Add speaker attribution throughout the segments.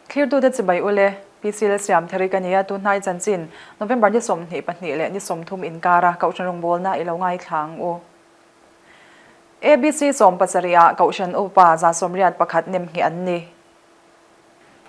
Speaker 1: Thlirtute chibai ule, PC Lalsiamthari ka nia, tunhnai chanchin, November ni 22 leh ni 30 inkara Kohhran rawngbawlna i lo ngaithla ang u. ABC 17 ah Kohhran Upa 81 nemngheh an ni.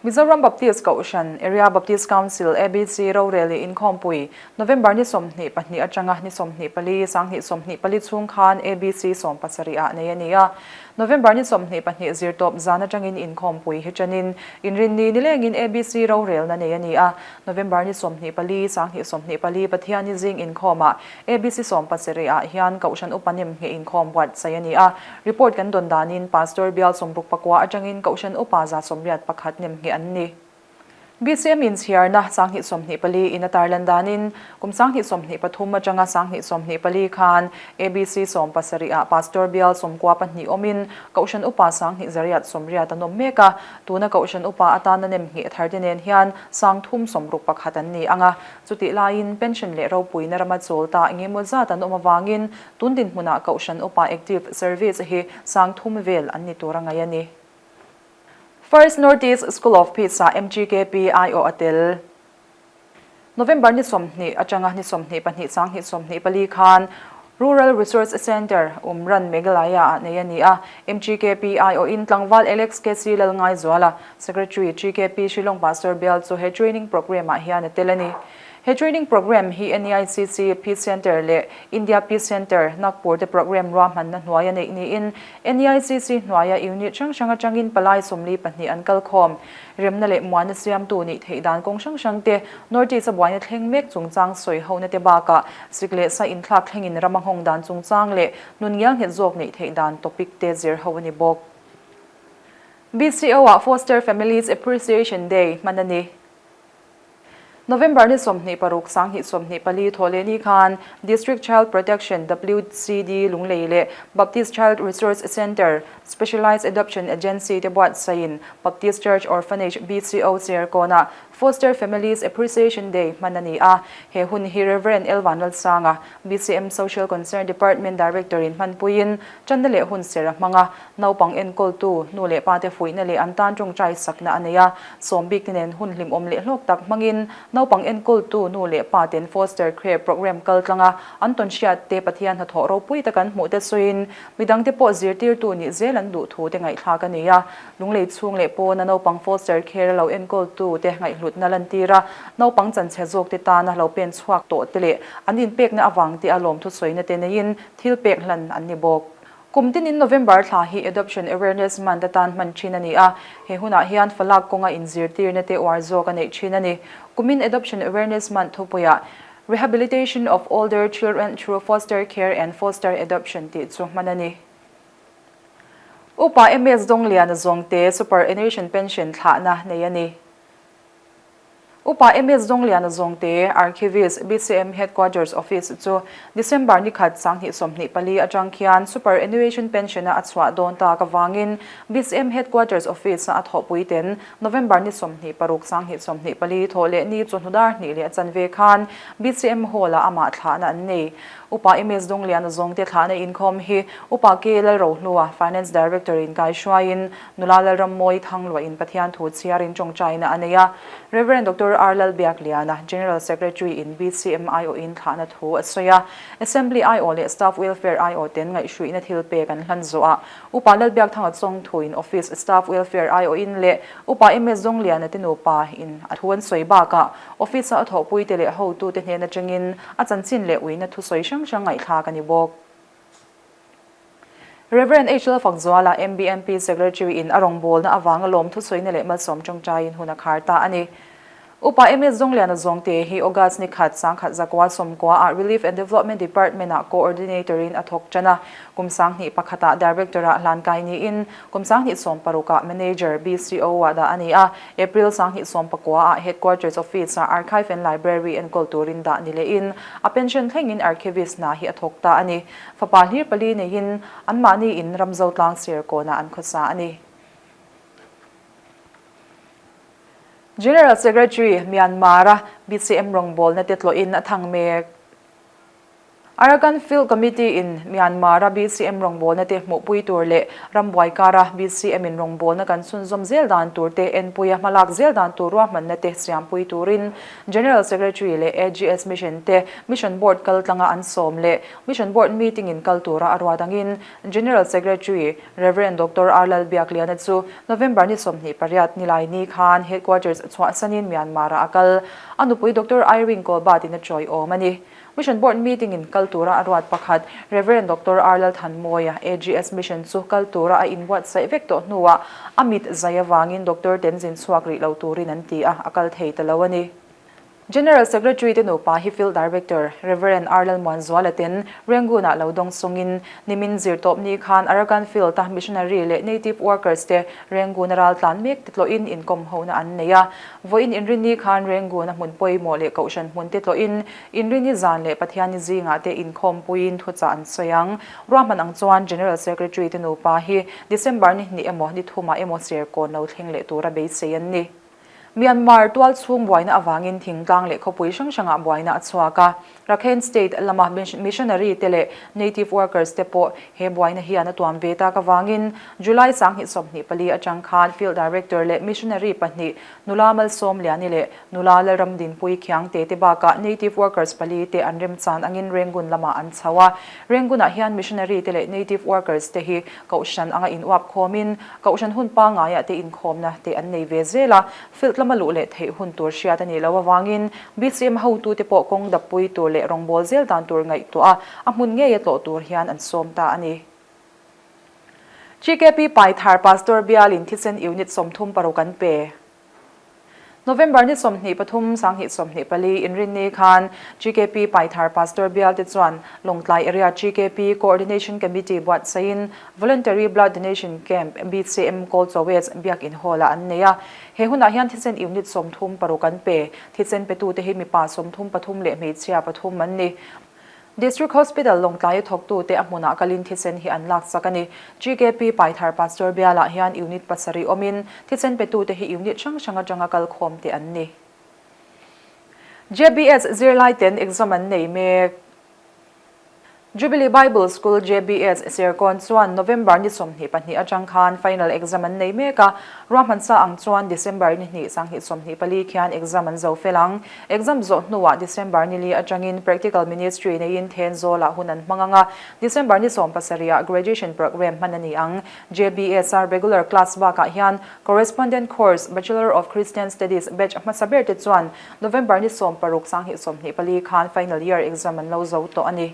Speaker 1: Mizoram Baptist Kohhran, Area Baptist Council, ABC, rorel i inkhawmpui, November ni 22 atanga ni 24, 2024 chhung khan ABC 70 ah nei a ni a. November ni 22 zirtawp zan atangin inkhawmpui hi tanin inrinni nilengin ABC rorelna nei a ni a. November ni 24, 2024 Pathianni zing inkhawmah ABC 70 ah hian Kohhran Upa nemngheh inkhawm buatsaih a ni a. Report kan dawn danin Pastor bial 69 atangin Kohhran Upa 181 nemngheh an ni. BCM inchhiarna 2024 in a tarlan danin kum 2023 atanga 2024 khan ABC 70 ah Pastor bial 92 awmin Kohhran Upa 2880 an awm mek a, tuna Kohhran Upa atana nemngheh thar te nen hian 361 an ni ang a, chutih laiin pension leh ropuina rama chawl ta engemaw zat an awm avangin Tun dinhmunah Kohhran Upa Active Service hi 3000 vel an ni tur a ngaih a ni. First North East School of Peace ah MGKP aiawh a tel. November ni 20 atanga ni 22 2024 khan Rural Resource Centre, Umran, Meghalaya ah nei a ni a. MGKP aiawhin tlangval Alex KC Lalngaizuala, Secretary, GKP Shillong Pastor Bial chu he training programme ah hian a tel a ni. He training programme hi NEICC Peace Centre leh India Peace Centre, Nagpur te programme ruahmanna hnuai a neih niin NEICC hnuaia unit hrang hrang atangin palai 42 an kal khawm. Remna leh muanna siamtu nih theih dan kawng hrang hrang te, North East a buaina thleng mek chungchang sawi hona te bakah sik leh sa inthlak thlengin ram a nghawng dan chungchang leh nun ngialnghet zawk neih theih dan topic te zir ho a ni bawk. BCO ah Foster Families Appreciation Day hman a ni. November ni 26 2024 thaw leh ni khan District Child Protection, WCD, Lunglei leh Baptist Child Resource Centre, Specialised Adoption Agency te buatsaihin Baptist Church Orphanage, BCO, Serkawnah Foster Families Appreciation Day hman a ni a. He hun hi Rev. L Vanlalsanga, BCM Social Concern Department Director in hmanpuiin tanna leh hun ser a hmang a. Naupang enkawltu, nu leh pa te fuihna leh an tan tawngtai sakna a nei a. Sawm bik te nen hun hlimawm leh hlawk tak hmangin naupang enkawltu, nu leh pa ten foster care program kal tlang a, an tawn hriat te Pathian hnathawh ropui tak an hmuh te sawiin midang te pawh zirtirtu nih zel an duh thu te ngaihthlak a ni a. Lunglei chhung leh pawna naupang foster care a lo enkawltu te ngaihhlutna lantir a, naupang chanchhe zawk te tana lo pen chhuak tawh te leh an inpekna avang te a lawmthu sawina te neiin thil pek hlan an ni bawk. Kum tinin November thla hi Adoption Awareness Month atan hman thin a ni a, he hunah hian falak kawnga inzirtirna te uar zawk a neih thin a ni. Kumin Adoption Awareness Month thupuiah Rehabilitation of Older Children Through Foster Care and Foster Adoption tih chu hman a ni. Upa MS Dawngliana zawngte Superannuation Pension thlahna nei a ni. Upa MS Dawngliana zawngte Archivist, BCM Headquarters Office chu December ni khat 2024 atang khian Superannuation Pension a a chhuah dawn tak avangin BCM Headquarters Office a a thawhpui ten November ni 26 2024 thawh leh ni chawhnu dar hnih leh chanve khan BCM Hall ah amah thlahna an nei. Upa MS Dawngliana zawngte thlahna inkhawm hi Upa K Lalrohlua, Finance Director in kaihruaiin Nula Lalrammawi Thangluahin Pathian thu chhiarin tawngtaina a nei a. Rev. Doctor R Lalbiakliana, General Secretary in BCM aiawhin thlahna thu a sawi a. Assembly aiawh leh Staff Welfare aiawh ten ngaihhruihna thil pek an hlan zawh a. Upa Lalbiakthanga chawng thuin Office Staff Welfare aiawhin leh Upa MS Zawngliana te nupa in a thu an sawi bakah Office-a a thawhpuite leh hotute hnen atangin a chanchin leh uina thusawi hrang hrang ngaihthlak a ni bawk. Rev. H Lalfakzuala, MBMP Secretary in a rawngbawlna avanga lawm thusawiina leh malsawm tawngtaiin hun a khar ta a ni. Upa MS Zawngliana Zawngte hi August ni khat 1990 ah Relief and Development Department ah Coordinator in a thawk tan a, kum 2001 ah Director ah hlan kai niin kum 2016 ah Manager, BCO ah dah a ni a, April 2019 ah Headquarters Office ah Archive and Library enkawl turin dah ni lehin a pension thlengin Archivist hna hi a thawk ta a ni. Fapa hlir pali neiin anmahni in Ramzo tlang Serkawnah an khawsa a ni. General Secretary, Myanmar-a BCM rawngbawlna te tlawhin a thang mek. Arakan Field Committee in Myanmar a BCM rawngbawlna te hmuhpui tur leh rambuai kara BCM in rawngbawlna kan chhunzawm zel dan tur te enpuia hmalak zel dan tur ruahmanna te siampui turin General Secretary leh AGS Mission te Mission Board kal tlanga an sawm leh Mission Board meeting in kal tura a ruat angin General Secretary Rev. Doctor R. Lalbiakliana chu November ni 28 Nilaini khan Headquarters chhuahsanin Myanmar ah a kal. A nupui Doctor Irene Kawlbat in a tawiawm a ni. Mission Board meeting in kal tura a ruat pakhat Rev. Doctor R. Lalthanmawia, AGS Mission chu kal tura a inbuatsaih vek tawh hnuah a mit zai avangin Doctor ten zin chhuak rih lo turin an ti a, a kal thei ta lo a ni. General Secretary te nupa hi Field Director Rev. R. Lalmuanzuala ten Rangoon-ah lo dawng sawngin nimin zirtawp ni khan Arakan Field-a Missionary leh Native Workers te Rangoon-a raltlan mek te tlawhin inkawm hona an nei a. Vawiin Inrinni khan Rangoon-a hmun pawimawh leh Kohhran hmun te tlawhin Inrinni zan leh Pathianni zingah te inkhawmpuiin thuchah an sawi ang. Ruahman ang chuan General Secretary te nupa hi December ni hnih emaw ni thumah emaw serkawn lo thleng leh tura beisei an ni. Myanmar tual chhung buaina avangin thingtlang leh khawpui hrang hrangah buaina a chhuak a. Rakhine State lama missionary te leh native workers te pawh he buaina hian a tuam ve tak avangin July 2024 atang khan Field Director leh missionary pahnih Nula Malsawmliani leh Nula Lalramdinpui Khiangte te bakah native workers pali te an remchan angin Rangoon lamah an chho a. Rangoon-ah hian missionary te leh native workers te hi Kohhran anga inuap khawmin Kohhran hun pangaiah te inkhawmna te an nei ve zel a, field lama luh leh theih hun tur hriat a nih loh avangin BCM hotute pawh kawng dappui tur leh rawngbâwl zel dan tur ngaihtuah a, a hmun ngeia tlawh tur hian an sawm ta a ni. GKP Paithar Pastor Bialin thisen unit 36 an pe. November ni 23, 2024 inrinni khan GKP Paithar Pastor Bialte chuan Lawngtlai Area GKP Coordination Committee buatsaihin Voluntary Blood Donation Camp BCM Kawlchawes Biakin Hall-ah an nei a. He hunah hian thisen unit 36 an pe. Thisen petute hi mipa 33 leh hmeichhia pathum an ni. District Hospital Lawngtlaia thawktute a hmunah kalin thisen hi an laksak a ni. GKP Paithar Pastor Bialah hian unit pasarih awmin thisen petute hi unit hrang hrang atanga kalkhawm te an ni. JBS zirlaiten exam an nei mek. Jubilee Bible School, JBS, Serkawn chuan November ni 22 atang khan final exam an nei mek a, ruahmansa ang chuan December ni hnih 2024 khian exam an zo fel ang. Exam zawh hnuah December ni li atangin Practical Ministry neiin Thenzawlah hun an hmang ang a, December ni sawmpasarihah Graduation Programme hman a ni ang. JBS-a regular class bakah hian Correspondent Course, Bachelor of Christian Studies batch hmasa ber te chuan November ni sawmparuk 2024 khan final year exam an lo zo tawh a ni.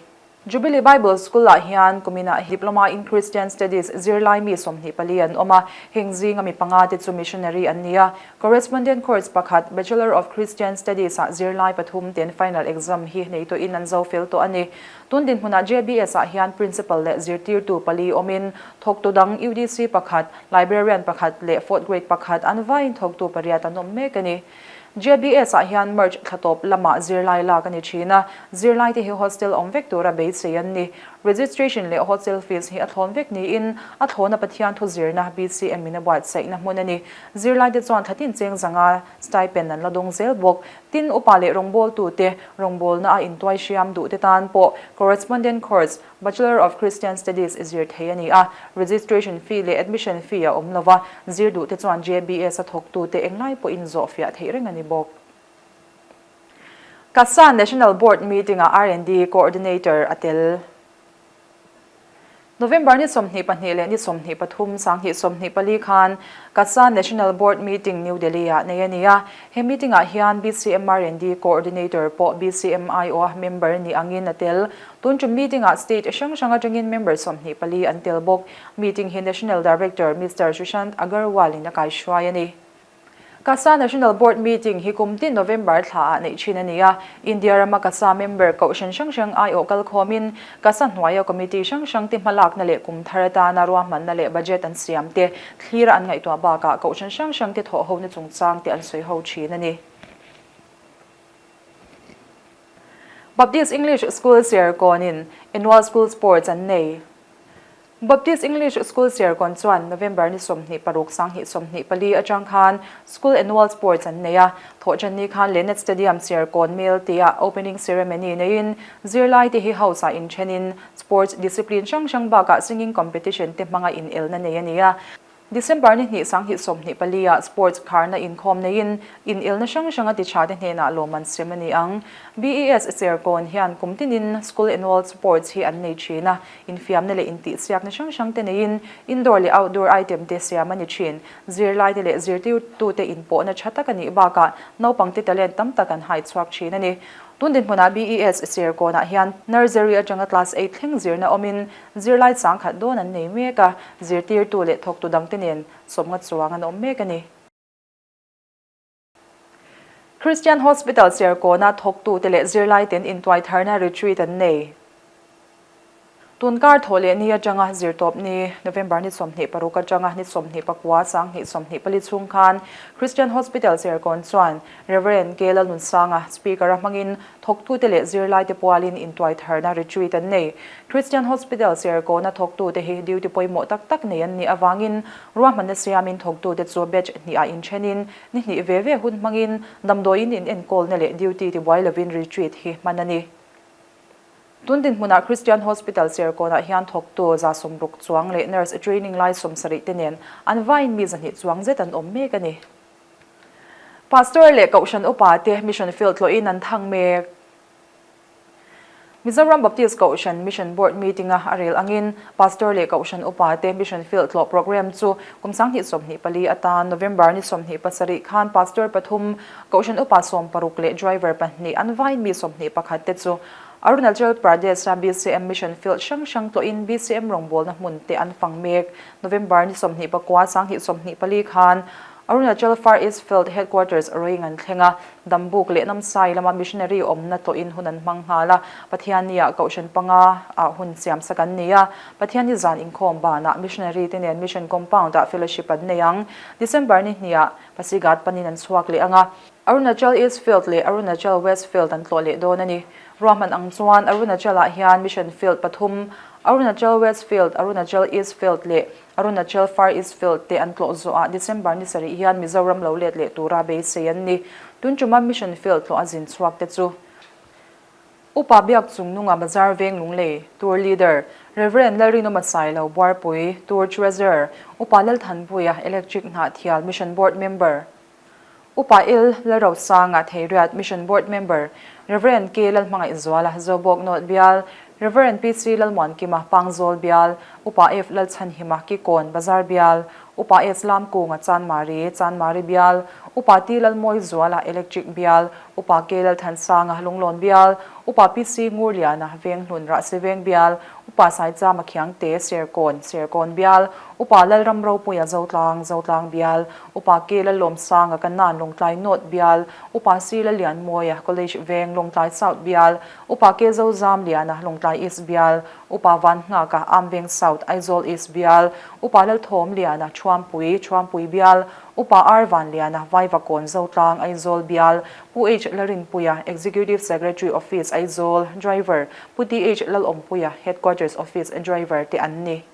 Speaker 1: Jubilee Bible School-ah hian kuminah Diploma in Christian Studies zirlai mi 24 an awm a, heng zinga mi panga te chu missionary an ni a. Correspondent course pakhat Bachelor of Christian Studies-ah zirlai pathum ten final exam hi nei tawhin an zo fel tawh a ni. Tun dinhmunah JBS-ah hian Principal leh zirtirtu pali awmin thawktu dang UDC pakhat, Librarian pakhat leh Fourth Grade pakhat an vaiin thawktu pariat an awm mek a ni. JBS-ah hian March thla tawp lamah zirlai lak a ni thin a, zirlaite hi hostel awm vek tura beisei an ni. Registration leh hostel fees hi a thlawn vek niin a thlawna Pathian thu zirna BCM in a buatsaihna hmun a ni. Zirlaite chuan thla tin cheng zanga stipend an la dawng zel bawk. Tin, upa leh rawngbawltute rawngbawlna a intuai hriam duhte tan pawh Correspondent Course, Bachelor of Christian Studies i zir thei a ni a, registration fee leh admission fee a awm lova, zir duhte chuan JBS a thawktute englai pawhin zawh fiah theih reng a ni bawk. CASA National Board meeting-ah R&D Coordinator a tel. November ni 22 leh ni 23, 2024 khan CASA National Board meeting New Delhi-ah nei a ni a. He meeting-ah hian BCM R&D Coordinator pawh BCM aiawha member ni angin a tel. Tun tum meeting-ah state hrang hrang atangin member 24 an tel bawk. Meeting hi National Director Mister Sushant Agarwal-in a kaihruai a ni. CASA National Board meeting hi kum tin November thlaah neih thin a ni a. India rama CASA member kohhran hrang hrang aiawh kal khawmin CASA hnuaia committee hrang hrang te hmalakna leh kum thar atana ruahmanna leh budget an siam te thlira an ngaihtuah bakah kohhran hrang hrang te thawhhona chungchang te an sawi ho thin a ni. Baptist English School Serkawnin Annual School Sports an nei. Baptist English School Serkawn chuan November ni 26 2024 atang khan School Annual Sports an nei a, Thawhṭanni khan Lenet Stadium Serkawn Mel tia opening ceremony neiin zirlaite hi house ah inṭhenin sports discipline hrang hrang bakah singing competition te hmanga inelna nei a ni a. December ni hnih 2024 ah sports kharna inkhawm neiin inelna hrang hranga tiṭha te hnenah lawmman sem a ni ang. BES Serkawn hian kum tinin School Annual Sports hi an nei ṭhin a, infiamna leh intihsiakna hrang hrang te neiin indoor leh outdoor item te siam a ni ṭhin. Zirlaite leh zirtirtute inpawhna ṭha tak a nih bakah naupangte talent tam tak an hai chhuak ṭhin a ni. Tun dinhmunah BES Serkawnah hian Nursery aṭanga Class eight thleng zirna awmin Zirlai changkhat dawn an nei mek a, zirtirtu leh thawktu dangte nen sawmnga chuang an awm mek a ni. Christian Hospital Serkawna thawktute leh zirlaiten intuaitharna retreat an nei. Tunkar thawh leh ni atanga zirtawp ni, November ni 26 atanga ni 24 2024 chhung khan Christian Hospital Serkawn chuan Rev. K. Lalnunsanga Speaker-a hmangin Thawktute leh zirlaite pualin intuaitharna retreat an nei. Christian Hospital Serkawna thawktute hi duty pawimawh tak tak nei an nih avangin ruahmanna siamin thawktute chu batch hnihah inthenin ni hnih ve ve hun hmangin damdawiin in enkawlna leh duty tibuai lovin retreat hi hman a ni. Tun dinhmunah Christian Hospital Serkawnah hian thawktu 60 chuang leh nurse training lai 70 te nen an vaiin mi 200 chuang zet an awm mek a ni. Pastor leh Kohhran upa te Mission Field tlawhin an thang mek. Mizoram Baptist Kohhran Mission Board meeting-a a rel angin Pastor leh Kohhran upa te Mission Field tlawh program chu kum 2024 atan November ni 27 khan Pastor pathum, Kohhran upa 60 leh Driver pahnih an vain mi 21 te chu Arunachal Pradesh-a bcm Mission Field hrang hrang tlawhin bcm rawngbawlna hmun te an fang mek. November ni 29 2024 khan Arunachal Far East Field Headquarters Roing an thleng a, Dambuk leh Namsai lama missionary awmna tlawhin hun an hmang nghal a, Pathianni-ah Kohhran panga ah hun siam sak an ni a, Pathianni zan inkhawm banah missionary te nen mission compound ah fellowship an nei ang. December ni hniah Pasighat panin an chhuak leh ang a, Arunachal East Field leh Arunachal West Field an tlawh leh dawn a ni. Ruahman ang chuan Arunachal ah hian mission field pathum, Arunachal West Field, Arunachal East Field leh Arunachal Far East Field te an tlawh zawhah December ni sarih hian Mizoram lo let leh tura beisei an ni. Tun tuma Mission Field tlawh a zin chhuak te chu Upa Biak Chungnunga Bazar Veng Lunglei, Tour Leader, Rev. Lalrinawma Sailo Buarpui, Tour Treasurer, Upa Lalthanpuia, Electric Hnahthial, Mission Board Member, Upa Il Lalrosanga Theiriat Mission Board Member, Rev. K. Lalhmangaihzuala Zobawk North Bial, Rev. PC Lalmuankima Pangzawl Bial, Upa F. Lalchhanhima Kikawn Bazar Bial, Upa S. Lamkunga Chanmari, Chanmari Bial, Upa T. Lalmawizuala Electric Bial, Upa K. Lalthansanga Lunglawn Bial, Upa PC Ngurliana Venghlun Rahsiveng Bial, Upa Saichama Khiangte Serkawn, Serkawn Bial, Upa Lalramropuia Zotlang, Zotlang Bial, Upa K. Lalawmsanga Kanan Lawngtlai North Bial, Upa C. Lalianmawia College Veng Lawngtlai South Bial, Upa K. Zozamliana Lawngtlai East Bial, Upa Vanhnghaka Amveng South Aizawl East Bial, Upa Lalthawmliana Thuampui, Thuampui Bial, Upa R. Vanliana Vaivakawn Zotlang Aizawl Bial, Pu H. Larinpuia Executive Secretary Office Aizawl, Driver, Pu DH. Lalawmpuia Headquarters Office Driver te an ni.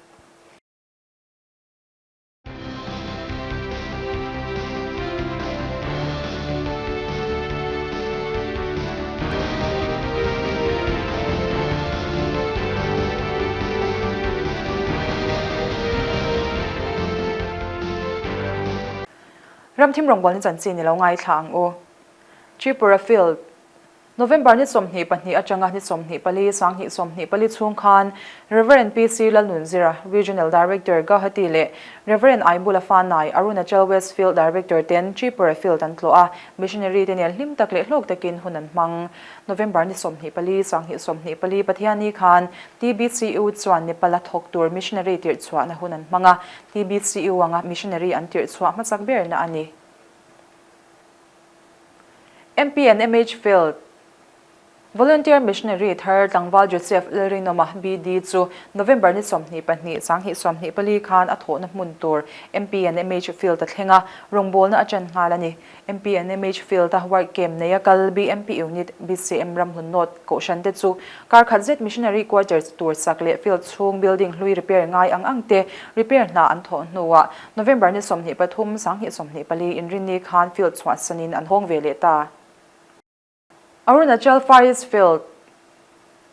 Speaker 1: Ramthim rawngbawlna chanchin i lo ngaithla ang u. Tripura Field, November ni 22 atanga ni 24 2024 chhung khan Rev. PC Lalnunzira, Regional Director, Guwahati leh Rev. Aibula Fanai, Arunachal West Field Director ten Tripura Field an tlawh a, missionary te nen hlim tak leh hlawk takin hun an hmang. November ni 24 2024 Pathianni khan TBCU chuan Nepal-a thawk tur missionary tirhchhuahna hun an hmang a, TBCU anga missionary an tirhchhuah hmasak berna a ni. MP and MH Field. Volunteer Missionary thar tlangval Joseph Lalrinawma, BD, chu November ni 22, 2024 khan a thawhna hmun tur MPNMH Field a thleng a, rawngbawlna a ṭan nghal a ni. MPNMH Field-a work camp neia kal BMP Unit, BCM Ramhlun North Kohhran te chu kar khat zet Missionary Quarters tur sak leh field chhung building hlui repair ngai ang ang te repair hna an thawh hnuah November ni 23, 2024 inrinni khan field chhuahsanin an hawng ve leh ta. Arunachal Far East Field,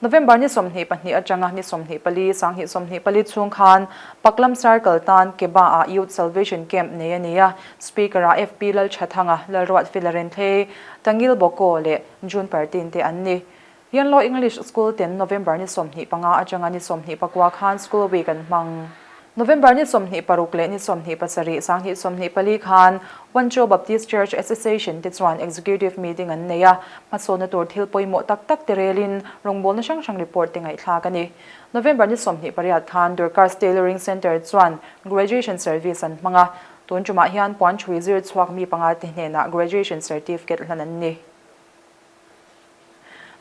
Speaker 1: November ni 22 atanga ni 24, 2024 chhung khan Paklam Circle tan Keba-ah Youth Salvation Camp nei a ni a, Speaker-ah FP Lalthathanga, Lalruat Filarenthlei, Tangil Boko leh June Partin te an ni. Yanlaw English School ten November ni 25 atanga ni 24 khan School Week an hmang. November ni 26 leh ni 27, 2024 khan Wancho Baptist Church Association te chuan Executive Meeting an nei a, hmasawnna tur thil pawimawh tak tak te relin rawngbawlna hrang hrang report te ngaihthlak a ni. November ni 28 khan Dorcas Tailoring Centre chuan Graduation Service an hmang a, tun tumah hian puan ṭhui zir chhuak mi panga te hnenah Graduation Certificate hlan an ni.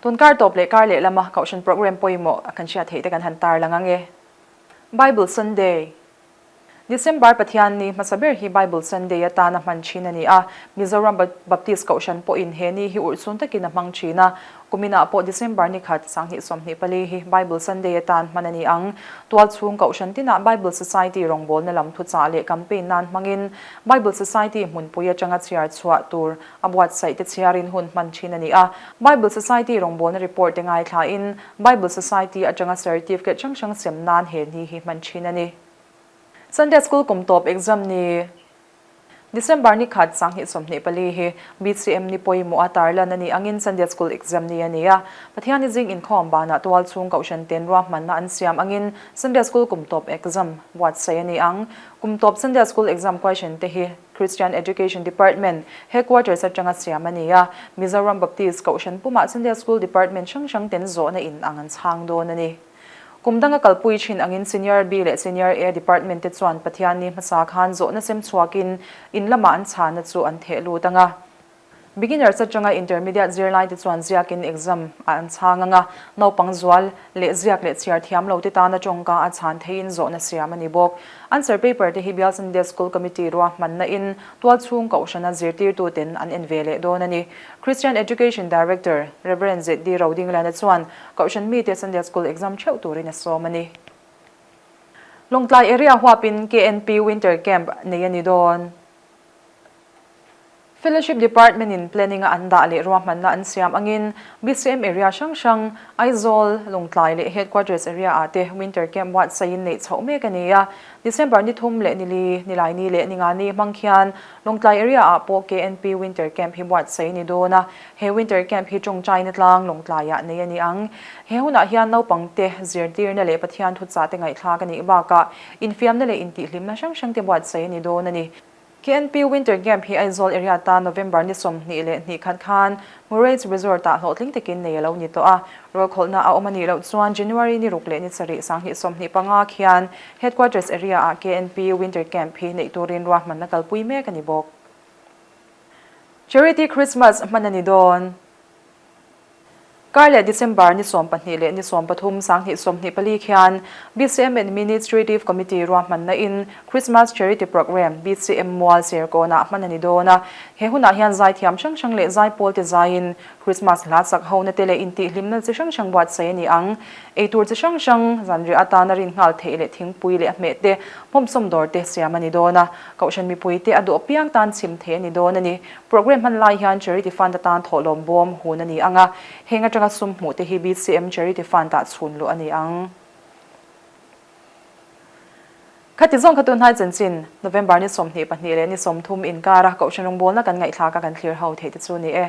Speaker 1: Tun kar tawp leh kar leh lama Kohhran Programme pawimawh kan hriat theih te kan han tar lang ang e. Bible Sunday, December Pathian ni hmasa ber hi Bible Sunday atana hman thin a ni a, Mizoram Baptist Kohhran pawhin he ni hi urhsun takin a hmang thin a, kuminah pawh December ni khat, 2024 hi Bible Sunday atan hman a ni ang. Tualchhung Kohhran tinah Bible Society rawngbawlna lam thuchah leh campaign nan hmangin Bible Society hmunpui atanga chhiar chhuah tur A buatsaih te chhiarin hun hman thin a ni a, Bible Society rawngbawlna report te ngaithlain Bible Society atanga certificate hrang hrang sem nan he ni hi hman thin a ni. Sunday School kum tawp exam ni December ni khat 2024 hi BCM ni pawimawh a tarlan a nih angin Sunday School exam ni a ni a, Pathiani zing inkhawm banah tualchhung kohhran ten ruahmanna an siam angin Sunday School kum tawp exam buatsaih a ni ang. Kum tawp Sunday School exam question te hi Christian Education Department Headquarters atanga siam a ni a, Mizoram Baptist Kohhran pumah Sunday School Department hrang hrang ten zawhna in ang an chhang dawn a ni. Kum danga kalpui thin angin Senior B leh Senior A Department te chuan Pathianni hmasa khan zawhna sem chhuakin in lamah an chhana chu an theh lut ang a. Beginners atanga Intermediate zirlai te chuan ziakin exam ah an chhang ang a, naupang zual leh ziak leh chhiar thiam lo te tana tawngka a chhan theihin zawhna siam a ni bawk. Answer paper te hi Bial Sunday School Committee ruahmanna in tualchhung kohhrana zirtirtu ten an en ve leh dawn a ni. Christian Education Director, Rev. ZD Rodingliana chuan kohhran mite Sunday School exam theuh turin a sawm a ni. Lawngtlai area huapin KNP Winter Camp nei a ni dawn. Fellowship Department in planning a an dah leh ruahmanna an siam angin BCM area hrang hrang, Aizawl, Lawngtlai leh Headquarters area ah te Winter Camp buatsaihin neih chhoh mek a ni a. December ni thum leh ni li, Nilaini leh Ningani hmang khian Lawngtlai area ah pawh KNP Winter Camp hi buatsaih a ni dawn a. He Winter Camp hi tawngtaina tlang Lawngtlai ah nei a ni ang. He hunah hian naupang te zirtirna leh Pathian thuchah te ngaihthlak a nih bakah infiamna leh intihhlimna hrang hrang te buatsaih a ni dawn a ni. KNP Winter Camp hi Aizawl area tan November ni 22 khat khan Murray's Resort ah hlawhtling takin nei a lo ni tawh a. Rawlkhawlhna a awm a nih loh chuan January ni ruk leh ni sarih 2025 khian Headquarters area ah KNP Winter Camp hi neih turin ruahmanna kalpui mek a ni bawk. Charity Christmas hman a ni dawn. Kar leh December ni 12 leh ni 13, 2024 khian BCM Administrative Committee ruahmanna in Christmas Charity Programme BCM Mual Serkawnah hman a ni dawn a. He hunah hian zaithiam hrang hrang leh zaipawl te zaiin Christmas hla chak hona te leh intihhlimna chi hrang hrang buatsaih a ni ang. Eitur chi hrang hrang, zanriah atana rin nghal theih leh thingpui leh a hmeh te, hmawmsawm dawr te siam a ni dawn a. Kohhran mipui te a duh apiang tan chhim theih a ni dawn a ni. Programme hman lai hian Charity Fund atan thawhlawm bawm hun a ni ang a, heng atanga sum hmuh te hi BCM Charity Fund ah chhun luh a ni ang. Khati zawng kha tunhnai chanchin, November ni 22 leh ni 30 inkara Kohhran rawngbawlna kan ngaihthlak a kan thlir ho theih te chu ni e.